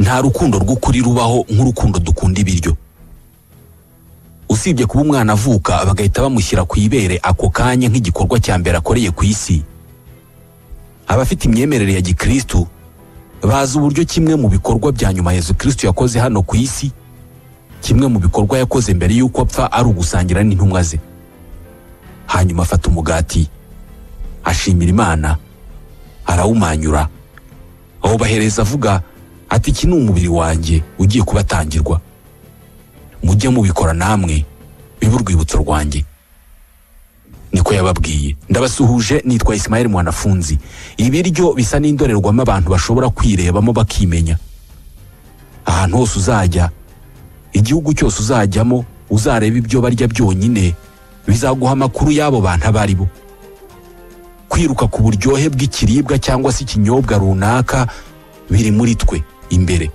Nta rukundo rw'ukuri rubaho nk'urukundo dukunda ibiryo. Usibye kuba umwana avuka bagahita bamushyira ku ibere ako kanya nk'igikorwa cya mbere akoreye ku isi, abafite imyemerere ya gikristu bazi uburyo kimwe mu bikorwa bya nyuma Yezu Kristu yakoze hano ku isi, kimwe mu bikorwa yakoze mbere y'uko apfa ari ugusangira n'intumwa ze. Hanyuma afata umugati, ashimira Imana, arawumanyura, awubahereza avuga ati: iki ni umubiri wanjye ugiye kubatangirwa, mujye mubikora namwe bibe urwibutso rwanjye. Niko yababwiye. Ndabasuhuje, nitwa Ismael Mwanafunzi. Ibiryo bisa n'indorerwamo abantu bashobora kwirebamo bakimenya. Ahantu hose uzajya, igihugu cyose uzajyamo, uzareba ibyo barya byonyine bizaguha amakuru y'abo bantu abo ari bo. Kwiruka ku buryohe bw'ikiribwa cyangwa se ikinyobwa runaka biri muri twe imbere.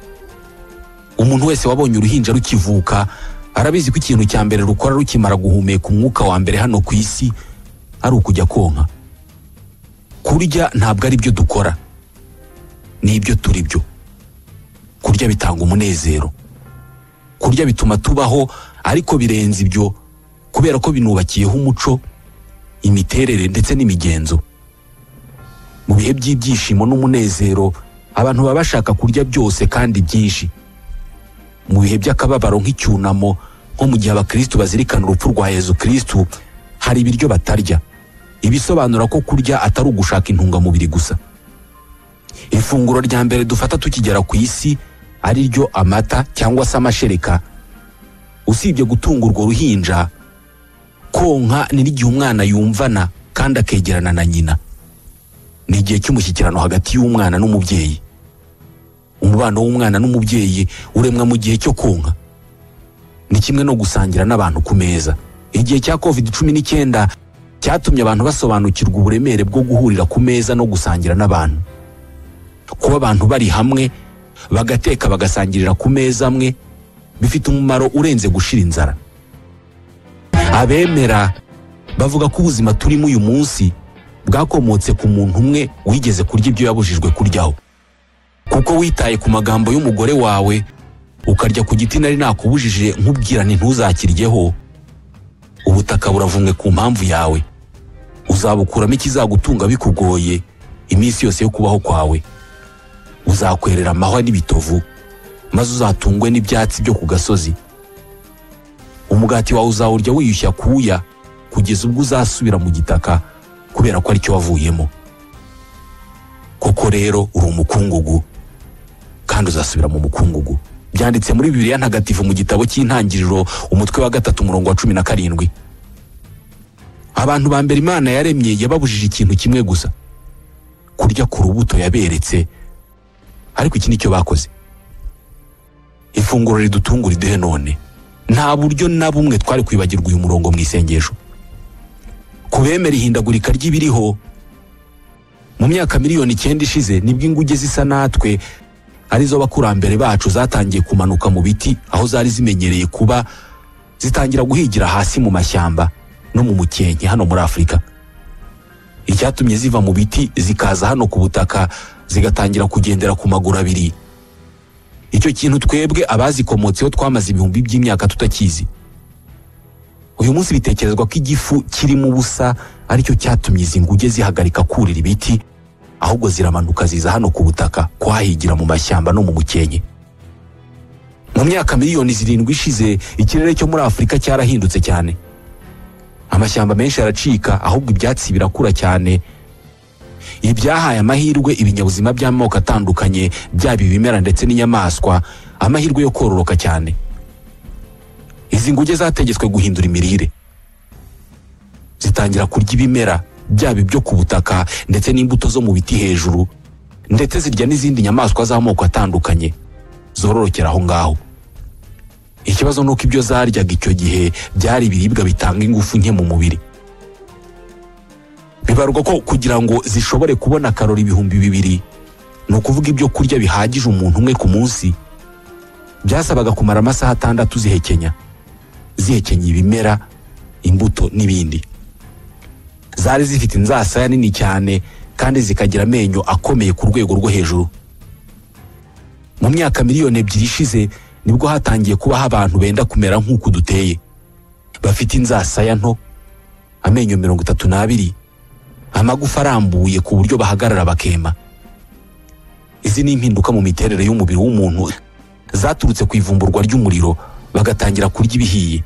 Umuntu wese wabonye uruhinja rukivuka arabizi ko ikintu cya mbere rukora rukimara guhumeka umwuka wa mbere hano ku isi ari ukujya konka. Kurya ntabwo ari byo dukora, ni ibyo turi byo. Kurya bitanga umunezero, kurya bituma tubaho, ariko birenze ibyo kubera ko binubakiyeho umuco, imiterere ndetse n'imigenzo. Mu bihe by'ibyishimo n'umunezero abantu baba bashaka kurya byose kandi byinshi. Mu bihe by'akababaro nk'icyunamo, nko mu gihe abakristu bazirikana urupfu rwa Yezu Kristu, hari ibiryo batarya, ibisobanura ko kurya atari ugushaka intungamubiri gusa. Ifunguro rya mbere dufata tukigera ku isi ari ryo amata cyangwa se amashereka. Usibye gutunga urwo ruhinja, konka ni n'igihe umwana yumvana kandi akegerana na nyina. Ni igihe cy'umushyikirano hagati y'umwana n'umubyeyi. Umubano w'umwana n'umubyeyi uremwa mu gihe cyo konka. Ni kimwe no gusangira n'abantu ku meza. Igihe cya COVID-19 cyatumye abantu basobanukirwa uburemere bwo guhurira ku meza no gusangira n'abantu. Kuba abantu bari hamwe bagateka bagasangirira ku meza amwe bifite umumaro urenze gushira inzara. Abemera bavuga ko ubuzima turimo uyu munsi bwakomotse ku muntu umwe wigeze kurya ibyo yabujijwe kuryaho. Kuko witaye ku magambo y'umugore wawe ukarya ku giti nari nakubujije nkubwira nti ntuzakiryeho, ubutaka buravumwe ku mpamvu yawe, uzabukuramo ikizagutunga bikugoye iminsi yose yo kubaho kwawe. Uzakwerera amahwa n'ibitovu, maze uzatungwe n'ibyatsi byo ku gasozi. Umugati wawe uzawurya wiyushya kuya kugeza ubwo uzasubira mu gitaka, kubera ko aricyo wavuyemo. Koko rero uri umukungugu kandi uzasubira mu mukungugu. Byanditse muri Bibiliya Ntagatifu mu gitabo cy'Intangiriro umutwe wa 3 umurongo wa 17. Abantu ba mbere Imana yaremye yababujije ikintu kimwe gusa, kurya ku rubuto yaberetse, ariko iki nicyo bakoze. Ifunguro ridutungura iduhe none. Nta buryo na bumwe twari kwibagirwa uyu murongo mu isengesho. Kubemera ihindagurika ry'ibiriho, mu myaka miliyoni 9 ishize nibwo inguge zisa natwe arizo bakurambere bacu zatangiye kumanuka mu biti aho zari zimenyereye kuba, zitangira guhigira hasi mu mashyamba no mu mukenke hano muri Afurika. Icyatumye ziva mu biti zikaza hano ku butaka zigatangira kugendera ku maguru abiri, icyo kintu twebwe abazikomotseho twamaze ibihumbi by'imyaka tutakizi. Uyu munsi bitekerezwa ko igifu kirimo ubusa aricyo cyatumye izi nguge zihagarika kurira ibiti, ahubwo ziramanuka ziza hano ku butaka kuhahigira mu mashyamba no mu mukenke. Mu myaka miliyoni 7 ishize ikirere cyo muri Afurika cyarahindutse cyane. Amashyamba menshi aracika, ahubwo ibyatsi birakura cyane. Ibyahaye amahirwe ibinyabuzima by'amoko atandukanye, byaba ibimera ndetse n'inyamaswa, amahirwe yo kororoka cyane. Izi nguge zategetswe guhindura imirire, zitangira kurya ibimera, byaba ibyo ku butaka ndetse n'imbuto zo mu biti hejuru, ndetse zirya n'izindi nyamaswa z'amoko atandukanye zororokera aho ngaho. Ikibazo nuko ibyo zaryaga icyo gihe byari ibiribwa bitanga ingufu nke mu mubiri. Bibarwa ko kugira ngo zishobore kubona karori 2000, ni ukuvuga ibyo kurya bihagije umuntu umwe ku munsi, byasabaga kumara amasaha 6 zihekenya, zihekenya ibimera, imbuto n'ibindi. Zari zifite inzasaya nini cyane kandi zikagira amenyo akomeye ku rwego rwo hejuru. Mu myaka 2 miliyoni ishize nibwo hatangiye kubaho abantu benda kumera nk'uku duteye, bafite inzasaya nto, amenyo 32, amagufa arambuye ku buryo bahagarara bakema. Izi ni impinduka mu miterere y'umubiri w'umuntu zaturutse ku ivumburwa ry'umuriro, bagatangira kurya ibihiye.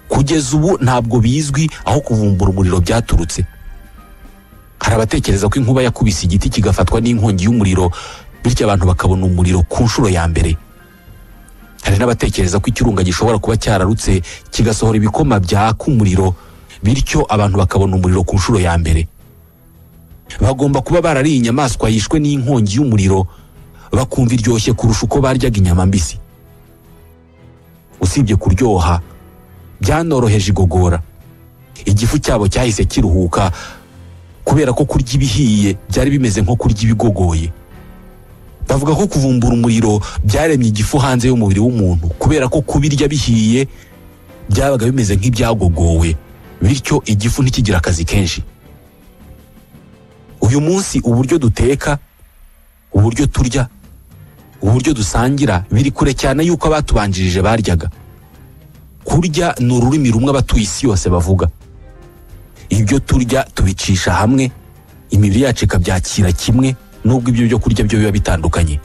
Kugeza ubu ntabwo bizwi aho kuvumbura umuriro byaturutse. Hari abatekereza ko inkuba yakubise igiti kigafatwa n'inkongi y'umuriro, bityo abantu bakabona umuriro ku nshuro ya mbere. Hari n'abatekereza ko ikirunga gishobora kuba cyararutse kigasohora ibikoma byaka umuriro, bityo abantu bakabona umuriro ku nshuro ya mbere. Bagomba kuba barariye inyamaswa yishwe n'inkongi y'umuriro, bakumva iryoshye kurusha uko baryaga inyama mbisi. Usibye kuryoha, byanoroheje igogora. Igifu cyabo cyahise kiruhuka kubera ko kurya ibihiye byari bimeze nko kurya ibigogoye. Bavuga ko kuvumbura umuriro byaremye igifu hanze y'umubiri w'umuntu, kubera ko kubirya bihiye byabaga bimeze nk'ibyagogowe, bityo igifu ntikigira akazi kenshi. Uyu munsi uburyo duteka, uburyo turya, uburyo dusangira biri kure cyane y'uko abatubanjirije baryaga. Kurya ni ururimi rumwe abatuye isi yose bavuga. Ibyo turya tubicisha hamwe, imibiri yacu ikabyakira kimwe, nubwo ibyo byo kurya byo biba bitandukanye.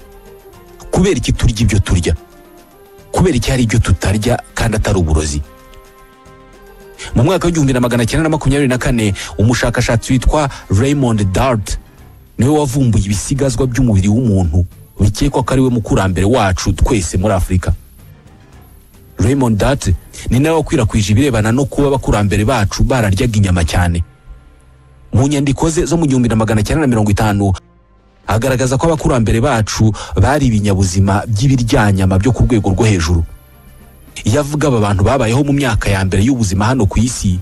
Kubera iki turya ibyo turya? Kubera iki hari ibyo tutarya kandi atari uburozi? Mu mwaka w'1924, umushakashatsi witwa Raymond Dart niwe wavumbuye ibisigazwa by'umubiri w'umuntu bikekwa ko ari we mukurambere wacu twese muri Afurika. Raymond Dart ni nawe wakwirakwije ibirebana no kuba abakurambere bacu bararyaga inyama cyane. Mu nyandiko ze zo mu 1950 agaragaza ko abakurambere bacu bari ibinyabuzima by'ibiryanyama byo ku rwego rwo hejuru. Iyo avuga aba bantu babayeho mu myaka ya mbere y'ubuzima hano ku isi,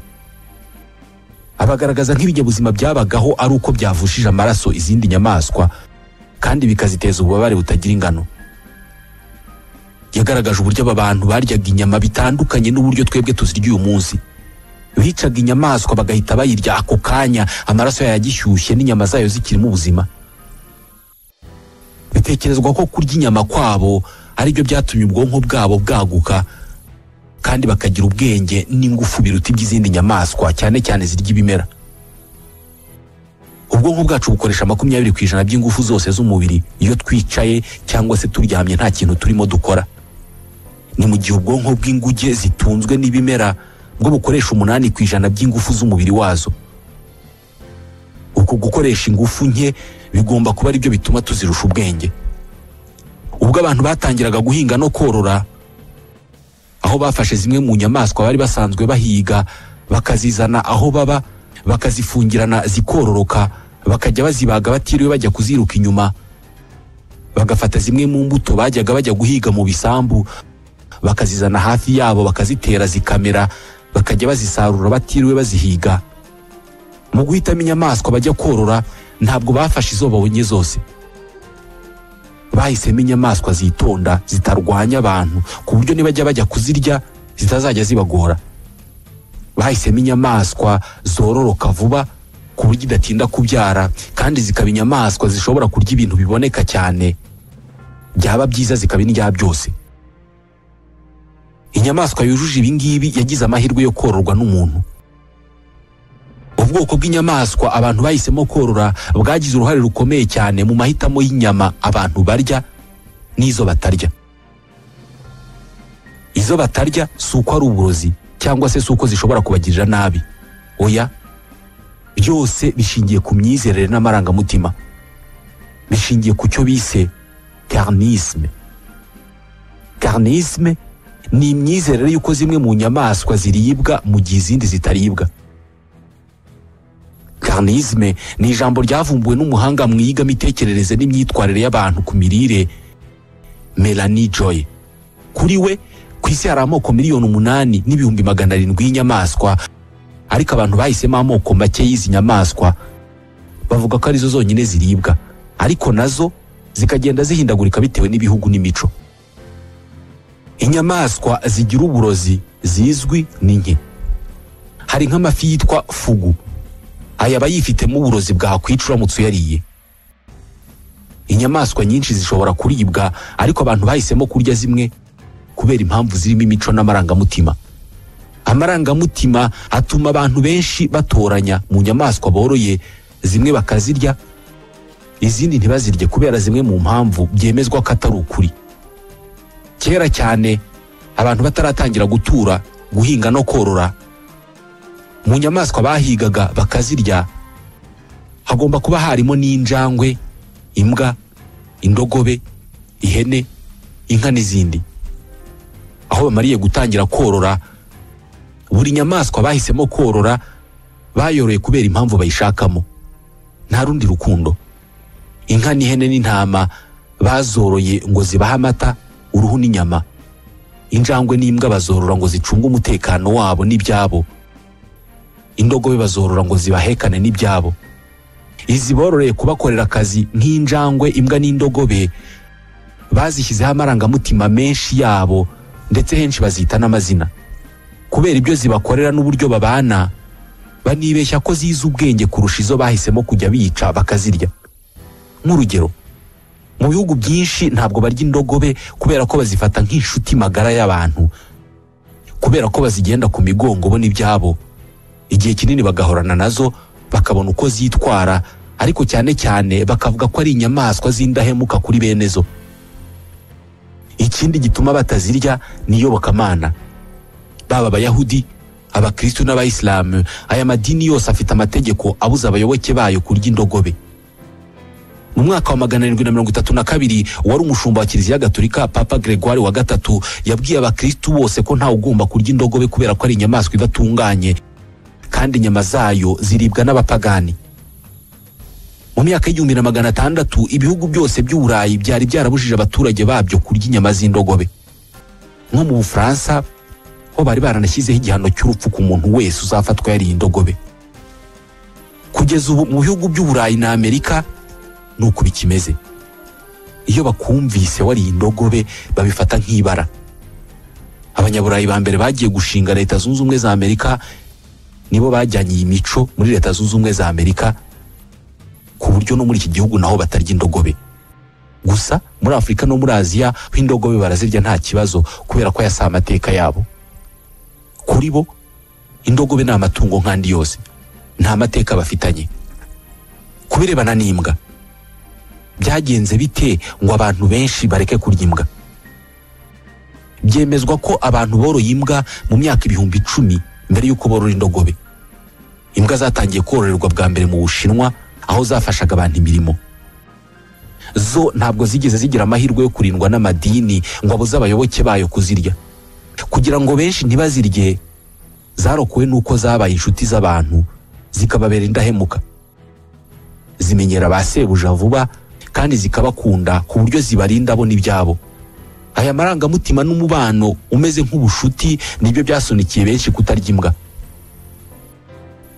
abagaragaza nk'ibinyabuzima byabagaho ari uko byavushije amaraso izindi nyamaswa kandi bikaziteza ububabare butagira ingano. Yagaragaje uburyo aba bantu baryaga inyama bitandukanye n'uburyo twebwe tuzirya uyu munsi. Bicaga inyamaswa bagahita bayirya ako kanya, amaraso yayo agishyushye n'inyama zayo zikirimo ubuzima. Bitekerezwa ko kurya inyama kwabo aribyo byatumye ubwonko bwabo bwaguka kandi bakagira ubwenge n'ingufu biruta iby'izindi nyamaswa, cyane cyane zirya ibimera. Ubwonko bwacu bukoresha 20% by'ingufu zose z'umubiri iyo twicaye cyangwa se turyamye nta kintu turimo dukora. Ni mu gihe ubwonko bw'inguge zitunzwe n'ibimera bwo bukoresha 8% by'ingufu z'umubiri wazo. Uku gukoresha ingufu nke bigomba kuba aribyo bituma tuzirusha ubwenge. Ubwo abantu batangiraga guhinga no korora, aho bafashe zimwe mu nyamaswa bari basanzwe bahiga bakazizana aho baba, bakazifungirana zikororoka, bakajya bazibaga batiriwe bajya kuziruka inyuma, bagafata zimwe mu mbuto bajyaga bajya guhiga mu bisambu bakazizana hafi yabo bakazitera zikamera, bakajya bazisarura batiriwe bazihiga. Mu guhitamo inyamaswa bajya korora, ntabwo bafashe izo babonye zose. Bahisemo inyamaswa zitonda, zitarwanya abantu, ku buryo nibajya bajya kuzirya zitazajya zibagora. Bahisemo inyamaswa zororoka vuba ku buryo idatinda kubyara, kandi zikaba inyamaswa zishobora kurya ibintu biboneka cyane, byaba byiza zikaba indya byose. Inyamaswa yujuje ibi ngibi yagize amahirwe yo kororwa n'umuntu. Ubwoko bw'inyamaswa abantu bahisemo korora bwagize uruhare rukomeye cyane mu mahitamo y'inyama abantu barya n'izo batarya. Izo batarya si uko ari uburozi cyangwa se si uko zishobora kubagirira nabi, oya, byose bishingiye ku myizerere n'amarangamutima, bishingiye ku cyo bise carnisme. Carnisme ni imyizerere y'uko zimwe mu nyamaswa ziribwa mu gihe izindi zitaribwa. Carnisme ni ijambo ryavumbuwe n'umuhanga mu iyigamitekerereze n'imyitwarire y'abantu ku mirire, Melanie Joy. Kuri we, ku isi hari amoko 8,700,000 y'inyamaswa, ariko abantu bahisemo amoko make y'izi nyamaswa, bavuga ko arizo zonyine ziribwa, ariko nazo zikagenda zihindagurika bitewe n'ibihugu n'imico. Inyamaswa zigira uburozi zizwi ni nke. Hari nk'amafi yitwa fugu, aya aba yifitemo uburozi bwakwica uramutse uyariye. Inyamaswa nyinshi zishobora kuribwa, ariko abantu bahisemo kurya zimwe kubera impamvu zirimo imico n'amarangamutima. Amarangamutima atuma abantu benshi batoranya mu nyamaswa boroye, zimwe bakazirya izindi ntibazirye kubera zimwe mu mpamvu byemezwa ko atari ukuri. Kera cyane abantu bataratangira gutura, guhinga no korora, mu nyamaswa bahigaga bakazirya hagomba kuba harimo n'injangwe, imbwa, indogobe, ihene, inka n'izindi. Aho bamariye gutangira korora, buri nyamaswa bahisemo korora bayoroye kubera impamvu bayishakamo, nta rundi rukundo. Inka n'ihene n'intama bazoroye ngo zibahe amata, uruhu n'inyama. Injangwe n'imbwa bazorora ngo zicunge umutekano wabo n'ibyabo. Indogobe bazorora ngo zibahekane n'ibyabo. Izi bororeye kubakorera akazi nk'injangwe, imbwa n'indogobe bazishyizeho amarangamutima menshi yabo, ndetse henshi bazita n'amazina kubera ibyo zibakorera n'uburyo babana. Banibeshya ko zizi ubwenge kurusha izo bahisemo kujya bica bakazirya. Nk'urugero, mu bihugu byinshi ntabwo barya indogobe kubera ko bazifata nk'inshuti magara y'abantu, kubera ko bazigenda ku migongo bo n'ibyabo, igihe kinini bagahorana nazo bakabona uko zitwara, ariko cyane cyane bakavuga ko ari inyamaswa z'indahemuka kuri bene zo. Ikindi gituma batazirya ni iyobokamana. Baba Abayahudi, Abakristu n'Abayisilamu, aya madini yose afite amategeko abuza abayoboke bayo kurya indogobe. Mu mwaka wa 732 wari umushumba wa Kiliziya Gatolika Papa Gregoire wa gatatu yabwiye abakristu bose ko ntawe ugomba kurya indogobe kubera ko ari inyamaswa idatunganye kandi inyama zayo ziribwa n'abapagani. Mu myaka 1600 ibihugu byose by'Uburayi byari byarabujije abaturage babyo kurya inyama z'indogobe. Nko mu Bufaransa ho bari baranashyizeho igihano cy'urupfu ku muntu wese uzafatwa yariye indogobe. Kugeza ubu mu bihugu by'Uburayi na Amerika nuko bikimeze. Iyo bakumvise wariye indogobe babifata nk'ibara. Abanyaburayi ba mbere bagiye gushinga Leta Zunze Ubumwe za Amerika nibo bajyanye iyi mico muri Leta Zunze Ubumwe za Amerika, ku buryo no muri iki gihugu naho batarya indogobe. Gusa muri Afurika no muri Aziya ho indogobe barazirya nta kibazo kubera ko yasa amateka yabo. Kuri bo indogobe ni amatungo nk'andi yose, nta mateka bafitanye. Kubirebana n'imbwa, byagenze bite ngo abantu benshi bareke kurya imbwa? Byemezwa ko abantu boroye imbwa mu myaka 10,000 mbere y'uko borora indogobe. Imbwa zatangiye kororerwa bwa mbere mu Bushinwa, aho zafashaga abantu imirimo. Zo ntabwo zigeze zigira amahirwe yo kurindwa n'amadini ngo abuze abayoboke bayo kuzirya. Kugira ngo benshi ntibazirye, zarokowe nuko zabaye inshuti z'abantu, zikababera indahemuka. Zimenyera ba sebuja vuba kandi zikabakunda ku buryo zibarinda bo n'ibyabo. Aya marangamutima n'umubano umeze nk'ubushuti nibyo byasunikiye benshi kutarya imbwa.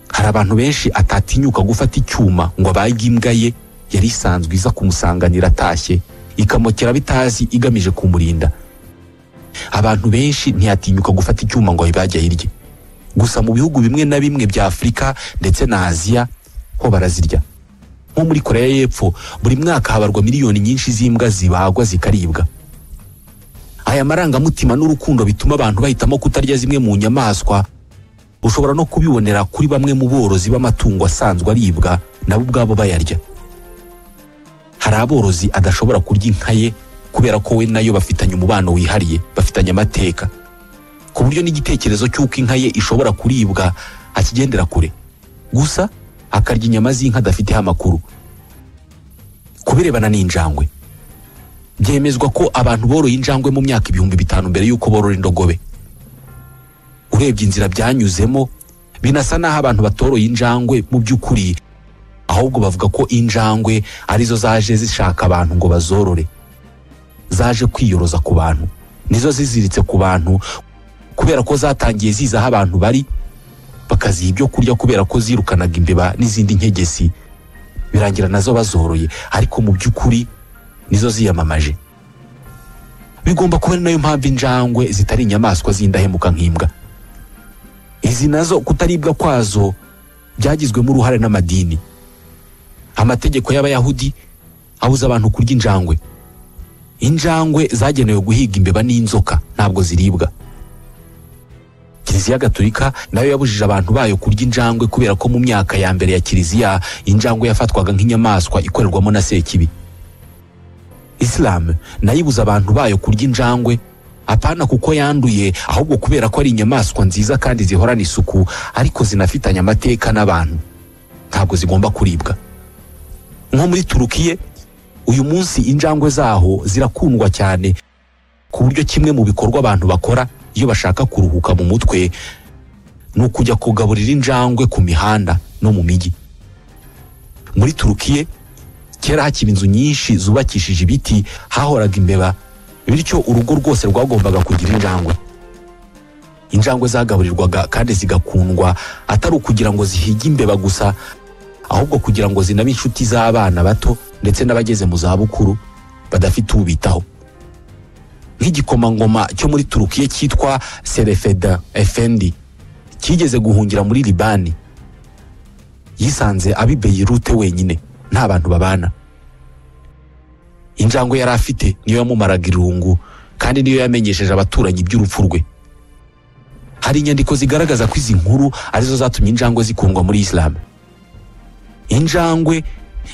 Hari abantu benshi atatinyuka gufata icyuma ngo abage imbwa ye yari isanzwe iza kumusanganira atashye, ikamokera bitazi igamije kumurinda. Abantu benshi ntiyatinyuka gufata icyuma ngo ayibage ayirye. Gusa mu bihugu bimwe na bimwe bya Afurika ndetse na Aziya ho barazirya. Nko muri Korea y'Epfo buri mwaka habarwa miliyoni nyinshi z'imbwa zibagwa zikaribwa. Aya marangamutima n'urukundo bituma abantu bahitamo kutarya zimwe mu nyamaswa ushobora no kubibonera kuri bamwe mu borozi b'amatungo asanzwe aribwa nabo ubwabo bayarya. Hari aborozi adashobora kurya inka ye kubera ko we nayo bafitanye umubano wihariye, bafitanye amateka, ku buryo n'igitekerezo cy'uko inka ye ishobora kuribwa akigendera kure. Gusa akarya inyama z'inka adafiteho amakuru. Kubirebana n'injangwe, byemezwa ko abantu boroye injangwe mu myaka 5000 mbere y'uko borora indogobe. Urebye inzira byanyuzemo binasa naho abantu batoroye injangwe mu by'ukuri, ahubwo bavuga ko injangwe arizo zaje zishaka abantu ngo bazorore. Zaje kwiyoroza ku bantu, nizo ziziritse ku bantu kubera ko zatangiye ziza aho abantu bari bakaziha ibyo kurya kubera ko zirukanaga imbeba n'izindi nkegesi, birangira nazo bazoroye, ariko mu by'ukuri nizo ziyamamaje. Bigomba kuba ari nayo mpamvu injangwe zitari inyamaswa z'indahemuka nk'imbwa. Izi nazo kutaribwa kwazo byagizwemo uruhare n'amadini. Amategeko y'Abayahudi abuza abantu kurya injangwe. Injangwe zagenewe guhiga imbeba n'inzoka, ntabwo ziribwa. Kiliziya Gatolika nayo yabujije abantu bayo kurya injangwe kubera ko mu myaka ya mbere ya kiliziya injangwe yafatwaga nk'inyamaswa ikorerwamo na sekibi. Islam nayo ibuza abantu bayo kurya injangwe, apana kuko yanduye, ahubwo kubera ko ari inyamaswa nziza kandi zihorana isuku, ariko zinafitanye amateka n'abantu, ntabwo zigomba kuribwa. Nko muri Turukiye uyu munsi injangwe zaho zirakundwa cyane, ku buryo kimwe mu bikorwa abantu bakora iyo bashaka kuruhuka mu mutwe ni ukujya kugaburira injangwe ku mihanda no mu mijyi. Muri Turukiye kera hakiba inzu nyinshi zubakishije ibiti, hahoraga imbeba, bityo urugo rwose rwagombaga kugira injangwe. Injangwe zagaburirwaga kandi zigakundwa atari ukugira ngo zihige imbeba gusa, ahubwo kugira ngo zinabe inshuti z'abana bato ndetse n'abageze mu zabukuru badafite ubitaho. Nk'igikomangoma cyo muri Turukiye cyitwa Serefeda Efendi kigeze guhungira muri Libani, yisanze abi Beirute wenyine, nta bantu babana. Injangwe yari afite niyo yamumaraga irungu, kandi niyo yamenyesheje abaturanyi iby'urupfu rwe. Hari inyandiko zigaragaza ko izi nkuru arizo zatumye injangwe zikundwa muri Islam. Injangwe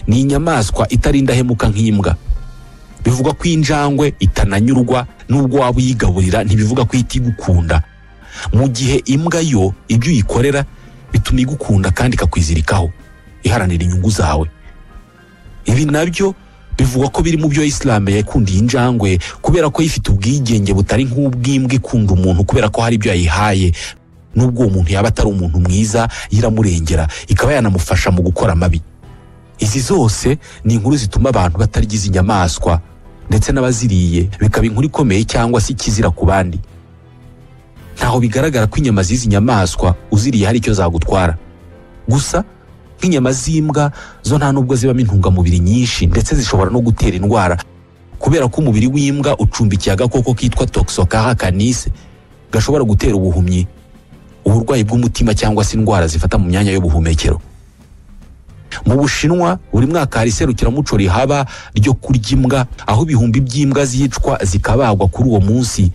ni inyamaswa itari indahemuka nk'imbwa. Bivugwa ko injangwe itananyurwa nubwo waba uyigaburira, ntibivuga ko itigukunda, mu gihe imbwa yo ibyo uyikorera bituma igukunda kandi ikakwizirikaho, iharanira inyungu zawe. Ibi nabyo bivugwa ko biri mu byo Islam yakundiye injangwe, kubera ko ifite ubwigenge butari nk'ubw'imbwa ikunda umuntu kubera ko hari ibyo yayihaye, nubwo uwo muntu yaba atari umuntu mwiza yiramurengera, ikaba yanamufasha mu gukora amabi. Izi zose ni inkuru zituma abantu batarya izi nyamaswa, ndetse n'abaziriye bikaba inkuru ikomeye cyangwa se ikizira ku bandi. Ntaho bigaragara ko inyama z'izi nyamaswa uziriye hari icyo zagutwara. Gusa nk'inyama z'imbwa zo nta nubwo zibamo intungamubiri nyinshi, ndetse zishobora no gutera indwara, kubera ko umubiri w'imbwa ucumbikiye agakoko kitwa Toxocara canis gashobora gutera ubuhumyi, uburwayi bw'umutima cyangwa se indwara zifata mu myanya y'ubuhumekero. Mu Bushinwa buri mwaka hari iserukiramuco rihaba ryo kurya imbwa, aho ibihumbi by'imbwa zicwa zikabagwa kuri uwo munsi.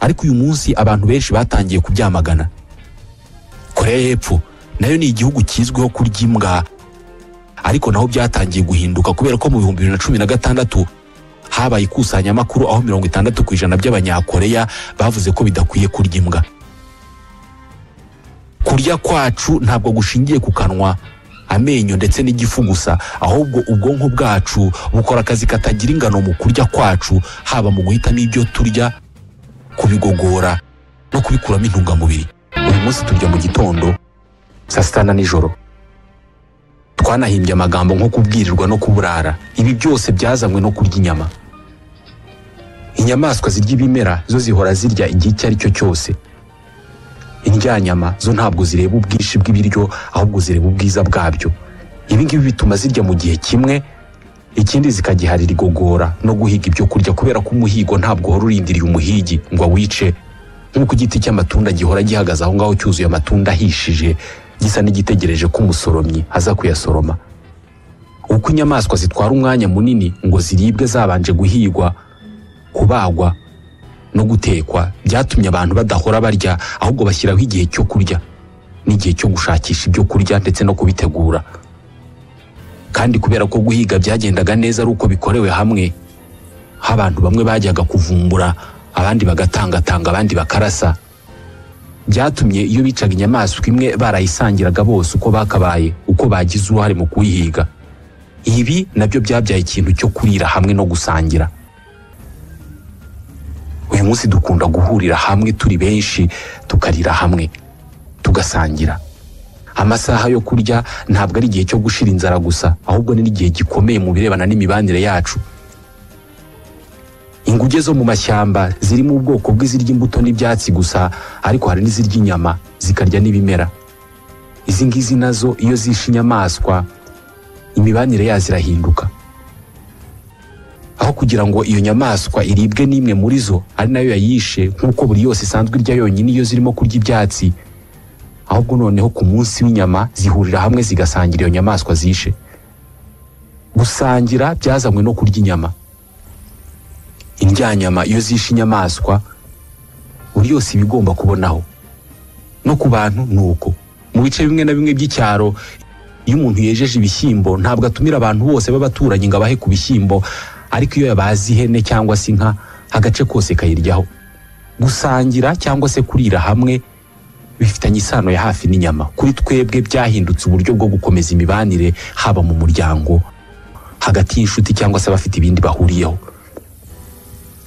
Ariko uyu munsi abantu benshi batangiye kubyamagana. Korea y'Epfo nayo ni igihugu kizwiho kurya imbwa, ariko naho byatangiye guhinduka kubera ko mu 2016 habaye ikusanyamakuru aho 60% by'abanyakoreya bavuze ko bidakwiye kurya imbwa. Kurya kwacu ntabwo gushingiye ku kanwa, amenyo ndetse n'igifu gusa, ahubwo ubwonko bwacu bukora akazi katagira ingano mu kurya kwacu, haba mu guhitamo ibyo turya, kubigogora no kubikuramo intungamubiri. Uyu munsi turya mu gitondo, saa sita na nijoro. Twanahimbye amagambo nko kubwirirwa no kuburara. Ibi byose byazanywe no kurya inyama. Inyamaswa zirya ibimera zo zihora zirya igihe icyo ari cyo cyose. Indyanyama zo ntabwo zireba ubwinshi bw'ibiryo, ahubwo zireba ubwiza bwabyo. Ibi ngibi bituma zirya mu gihe kimwe, ikindi zikagiharira igogora no guhiga ibyo kurya, kubera ko umuhigo ntabwo uhora urindiriye umuhigi ngo awice, nk'uko igiti cy'amatunda gihora gihagaze aho ngaho cyuzuye amatunda ahishije, gisa n'igitegereje ko umusoromyi aza kuyasoroma. Uko inyamaswa zitwara umwanya munini ngo ziribwe zabanje guhigwa, kubagwa no gutekwa, byatumye abantu badahora barya, ahubwo bashyiraho igihe cyo kurya n'igihe cyo gushakisha ibyo kurya ndetse no kubitegura. Kandi kubera ko guhiga byagendaga neza ari uko bikorewe hamwe, abantu bamwe bajyaga kuvumbura, abandi bagatangatanga, abandi bakarasa, byatumye iyo bicaga inyamaswa imwe barayisangiraga bose uko bakabaye, uko bagize uruhare mu kuyihiga. Ibi nabyo byabyaye ikintu cyo kurira hamwe no gusangira. Uyu munsi dukunda guhurira hamwe turi benshi, tukarira hamwe, tugasangira. Amasaha yo kurya ntabwo ari igihe cyo gushira inzara gusa, ahubwo ni n'igihe gikomeye mu birebana n'imibanire yacu. Inguge zo mu mashyamba zirimo ubwoko bw'izirya imbuto n'ibyatsi gusa, ariko hari n'izirya inyama zikarya n'ibimera. Izi ngizi nazo iyo zishe inyamaswa, imibanire yazo irahinduka. Aho kugira ngo iyo nyamaswa iribwe n'imwe muri zo ari nayo yayishe, nk'uko buri yose isanzwe irya yonyine iyo zirimo kurya ibyatsi, ahubwo noneho ku munsi w'inyama zihurira hamwe zigasangira iyo nyamaswa zishe. Gusangira byazanywe no kurya inyama. Indyanyama iyo zishe inyamaswa buri yose iba igomba kubonaho. No ku bantu ni uko. Mu bice bimwe na bimwe by'icyaro, iyo umuntu yejeje ibishyimbo ntabwo atumira abantu bose b'abaturanyi ngo abahe ku bishyimbo, ariko iyo yabaze ihene cyangwa se inka, agace kose kayiryaho. Gusangira cyangwa se kurira hamwe bifitanye isano ya hafi n'inyama. Kuri twebwe byahindutse uburyo bwo gukomeza imibanire, haba mu muryango, hagati y'inshuti cyangwa se abafite ibindi bahuriyeho.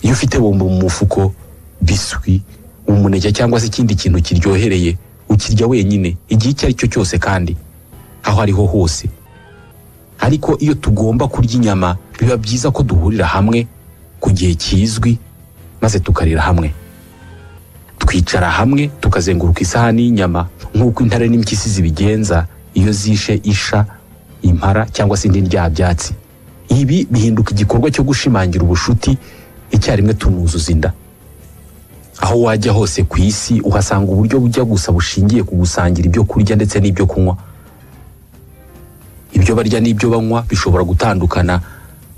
Iyo ufite bombo mu mufuko, biswi, umuneke cyangwa se ikindi kintu kiryohereye, ukirya wenyine igihe icyo ari cyo cyose kandi aho ariho hose. Ariko iyo tugomba kurya inyama, biba byiza ko duhurira hamwe ku gihe kizwi, maze tukarira hamwe. Twicara hamwe tukazenguruka isahani y'inyama nk'uko intare n'impyisi zibigenza iyo zishe isha, impara cyangwa se indi ndyabyatsi. Ibi bihinduka igikorwa cyo gushimangira ubushuti, icyarimwe tunuzuza inda. Aho wajya hose ku isi uhasanga uburyo bujya gusa bushingiye ku gusangira ibyo kurya ndetse n'ibyo kunywa. Ibyo barya n'ibyo banywa bishobora gutandukana,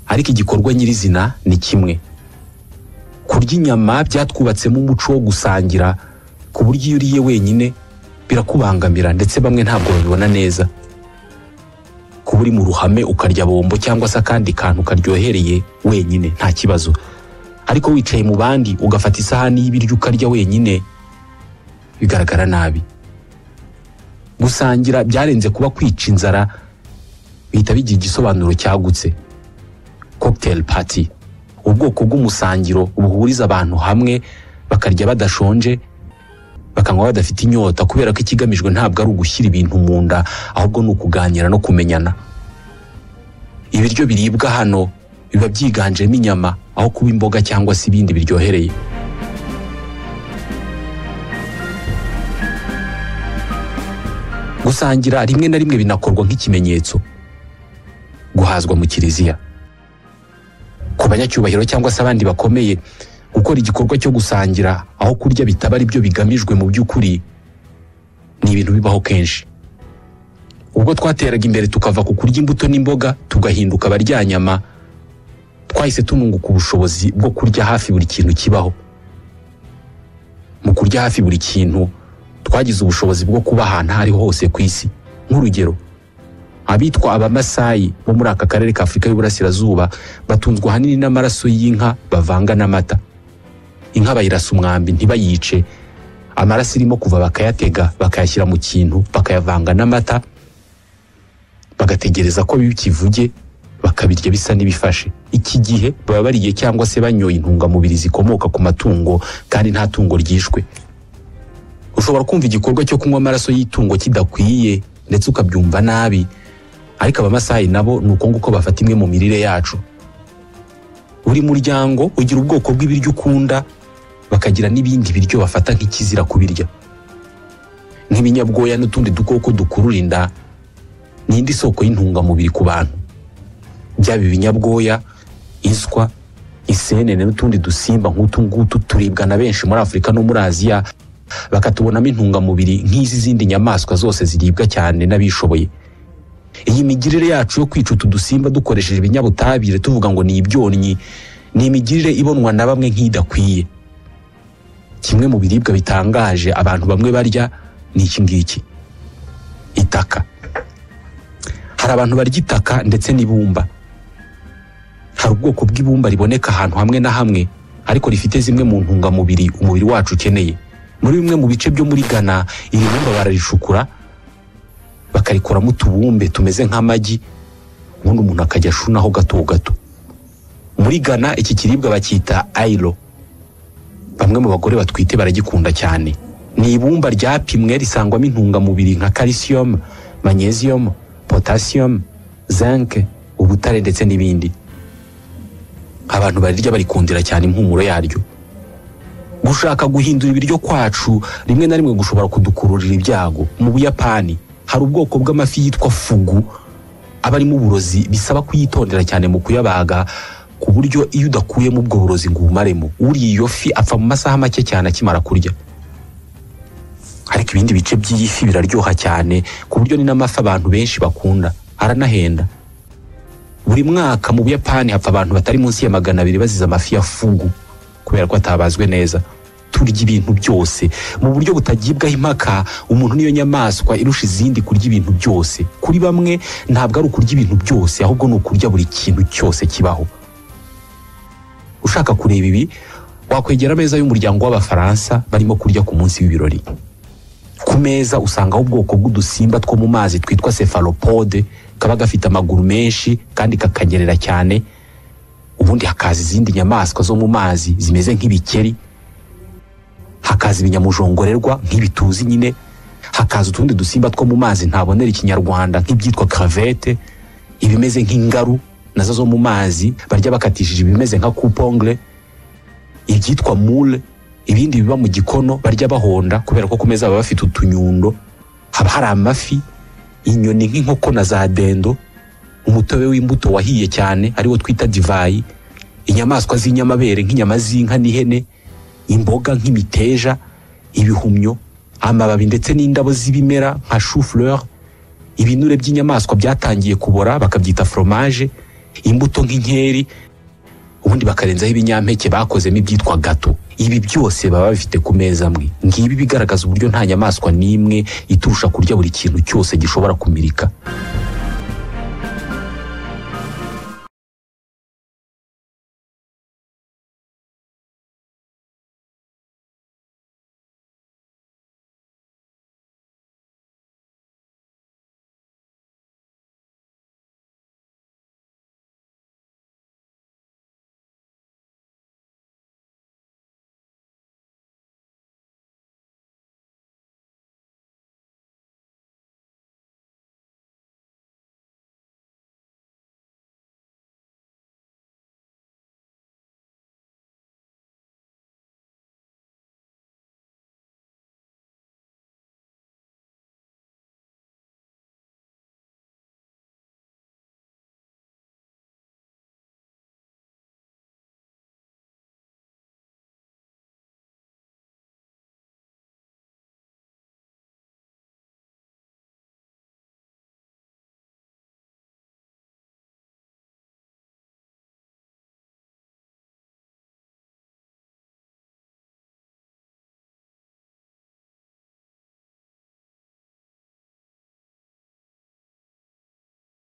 ariko igikorwa nyirizina ni kimwe. Kurya inyama byatwubatsemo umuco wo gusangira, ku buryo iyo uriye wenyine birakubangamira, ndetse bamwe ntabwo babibona neza. Kuba uri mu ruhame ukarya bombo cyangwa se akandi kantu karyohereye wenyine nta kibazo, ariko wicaye mu bandi ugafata isahani y'ibiryo ukarya wenyine bigaragara nabi. Gusangira byarenze kuba kwica inzara, bihita bigira igisobanuro cyagutse. Cocktail party, ubwoko bw'umusangiro buhuriza abantu hamwe bakarya badashonje, bakanywa badafite inyota, kubera ko ikigamijwe ntabwo ari ugushyira ibintu mu nda, ahubwo ni ukuganira no kumenyana. Ibiryo biribwa hano biba byiganjemo inyama aho kuba imboga cyangwa se ibindi biryohereye. Gusangira rimwe na rimwe binakorwa nk'ikimenyetso. Guhazwa mu kiliziya ku banyacyubahiro cyangwa se abandi bakomeye, gukora igikorwa cyo gusangira aho kurya bitaba ari byo bigamijwe mu by'ukuri ni ibintu bibaho kenshi. Ubwo twateraga imbere tukava ku kurya imbuto n'imboga tugahinduka abaryanyama, twahise tununguka ubushobozi bwo kurya hafi buri kintu kibaho. Mu kurya hafi buri kintu twagize ubushobozi bwo kuba ahantu aho ariho hose ku isi. Nk'urugero, abitwa Abamasayi bo muri aka karere ka Afurika y'Uburasirazuba batunzwe ahanini n'amaraso y'inka bavanga n'amata. Inka bayirasa umwambi ntibayice, amaraso irimo kuva bakayatega bakayashyira mu kintu bakayavanga n'amata, bagategereza ko biba ikivuge, bakabirya bisa n'ibifashe. Iki gihe baba bariye cyangwa se banyoye intungamubiri zikomoka ku matungo, kandi nta tungo ryishwe. Ushobora kumva igikorwa cyo kunywa amaraso y'itungo kidakwiye ndetse ukabyumva nabi, ariko Abamasayi nabo ni uko nguko bafata imwe mu mirire yacu. Buri muryango ugira ubwoko bw'ibiryo ukunda, bakagira n'ibindi biryo bafata nk'ikizira kubirya, nk'ibinyabwoya n'utundi dukoko dukurura inda. Ni indi soko y'intungamubiri ku bantu. Byaba ibinyabwoya, inswa, isenene n'utundi dusimba nk'utu ngutu turibwa na benshi muri Afurika no muri Aziya, bakatubonamo intungamubiri nk'izi zindi nyamaswa zose ziribwa cyane n'abishoboye. Iyi migirire yacu yo kwica utu dusimba dukoresheje ibinyabutabire tuvuga ngo ni ibyonnyi, ni imigirire ibonwa na bamwe nk'idakwiye. Kimwe mu biribwa bitangaje abantu bamwe barya ni iki ngiki: itaka. Hari abantu barya itaka ndetse n'ibumba. Hari ubwoko bw'ibumba riboneka ahantu hamwe na hamwe, ariko rifite zimwe mu ntungamubiri umubiri wacu ukeneye. Muri bimwe mu bice byo muri Ghana, iri bumba bararishukura bakarikoramo utubumbe tumeze nk'amagi, ubundi umuntu akajya ashunaho gato gato. Muri Ghana iki kiribwa bacyita ayiro. Bamwe mu bagore batwite baragikunda cyane. Ni ibumba ryapimwe risangwamo intungamubiri nka calcium, magnesium, potassium, zinc, ubutare ndetse n'ibindi. Abantu barirya barikundira cyane impumuro yaryo. Gushaka guhindura ibiryo kwacu rimwe na rimwe gushobora kudukururira ibyago. Mu Buyapani hari ubwoko bw'amafi yitwa fugu aba arimo uburozi, bisaba kuyitondera cyane mu kuyabaga, ku buryo iyo udakuyemo ubwo burozi ngo ubumaremo, uriye iyo fi apfa mu masaha make cyane akimara kurya. Ariko ibindi bice by'iyi fi biraryoha cyane, ku buryo ni n'amafi abantu benshi bakunda, aranahenda. Buri mwaka mu Buyapani hapfa abantu batari munsi ya 200 bazize amafi ya fugu kubera ko atabazwe neza. Turya ibintu byose mu buryo butagibwaho impaka. Umuntu niyo nyamaswa irusha izindi kurya ibintu byose. Kuri bamwe ntabwo ari ukurya ibintu byose, ahubwo ni ukurya buri kintu cyose kibaho. Ushaka kureba ibi, wakwegera ameza y'umuryango w'Abafaransa barimo kurya ku munsi w'ibirori. Ku meza usangaho ubwoko bw'udusimba two mu mazi twitwa céphalopode, kaba gafite amaguru menshi kandi kakanyerera cyane. Ubundi hakaza izindi nyamaswa zo mu mazi zimeze nk'ibikeri, hakaza ibinyamujongorerwa nk'ibituzi nyine, hakaza utundi dusimba two mu mazi ntabonera ikinyarwanda nk'ibyitwa crevette, ibimeze nk'ingaru nazo zo mu mazi barya bakatishije ibimeze nka coupe-ongle, ibyitwa moule, ibindi biba mu gikono barya bahonda kubera ko ku meza baba bafite utunyundo. Haba hari amafi, inyoni nk'inkoko na za dendo, umutobe w'imbuto wahiye cyane ariwo twita divayi, inyamaswa z'inyamabere nk'inyama z'inka n'ihene, imboga nk'imiteja, ibihumyo, amababi ndetse n'indabo z'ibimera nka chou-fleur, ibinure by'inyamaswa byatangiye kubora bakabyita fromage, imbuto nk'inkeri, ubundi bakarenzaho ibinyampeke bakozemo ibyitwa gâteau. Ibi byose baba bafite ku meza amwe. Ngibi bigaragaza uburyo nta nyamaswa n'imwe iturusha kurya buri kintu cyose gishobora kumirika.